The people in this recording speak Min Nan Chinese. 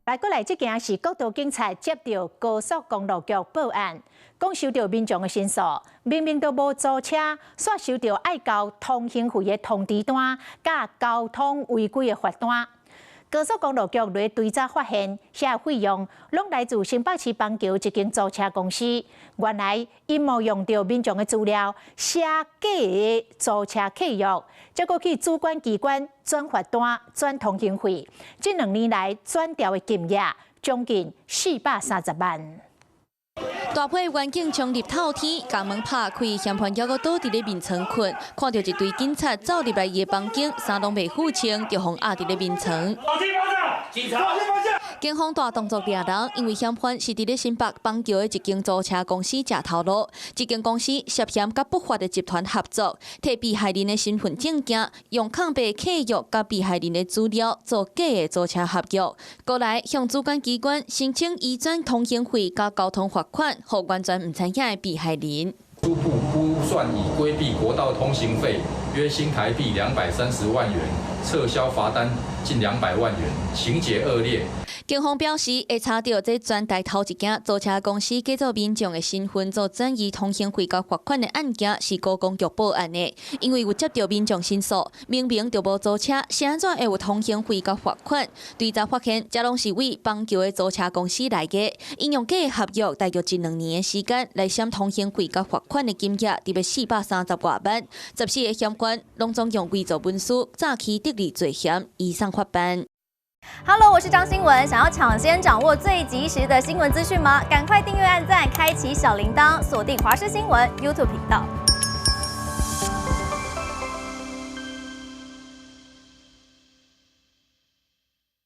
來過來，這件是國道警察接到高速公路局報案，講收到民眾的申訴，明明都無租車，煞收到愛交通行費的通知單，佮交通違規的罰單。高速公路局來追查發現，遐費用攏來自新北市板橋一間租車公司。原來𪜶冒用著民眾的資料，寫假的租車契約，才閣去主管機關轉罰單、轉通行費。這2年來轉調的金額將近430萬。大批員警衝入透天，共門拍開，嫌犯猶閣倒佇咧眠床睏，看著一隊警察走入來伊的房間，衫攏袂赴穿，就予壓佇咧眠床。警察！警方大動作掠人，因為嫌犯是佇咧新北板橋的一間租車公司食頭路，這間公司涉嫌佮不法的集團合作，提被害人的身份證件，用空白契約佮被害人的資料做假的租車合約，過來向主管機關申請移轉通行費佮交通罰款，予完全毋知影的被害人。初步估算已規避國道通行費約新台幣230萬元，撤銷罰單近200萬元，情節惡劣。警方表示，會查著這全台頭一間租車公司假造民眾的身份做轉移通行費佮罰款的案件，是高公局報案的。因為有接著民眾申訴，明明就無租車，是按怎會有通行費佮罰款？追查發現，這攏是對板橋的租車公司來的，𪜶用假合約，大約一兩年的時間來省通行費佮罰款的金額，佇咧430外萬。14個嫌犯攏總用偽造文書詐欺得利罪嫌，移送法辦。 Hello，我是張新文。想要搶先掌握最及時的新聞資訊嗎？趕快訂閱、按讚、開啟小鈴鐺，鎖定華視新聞 YouTube 頻道。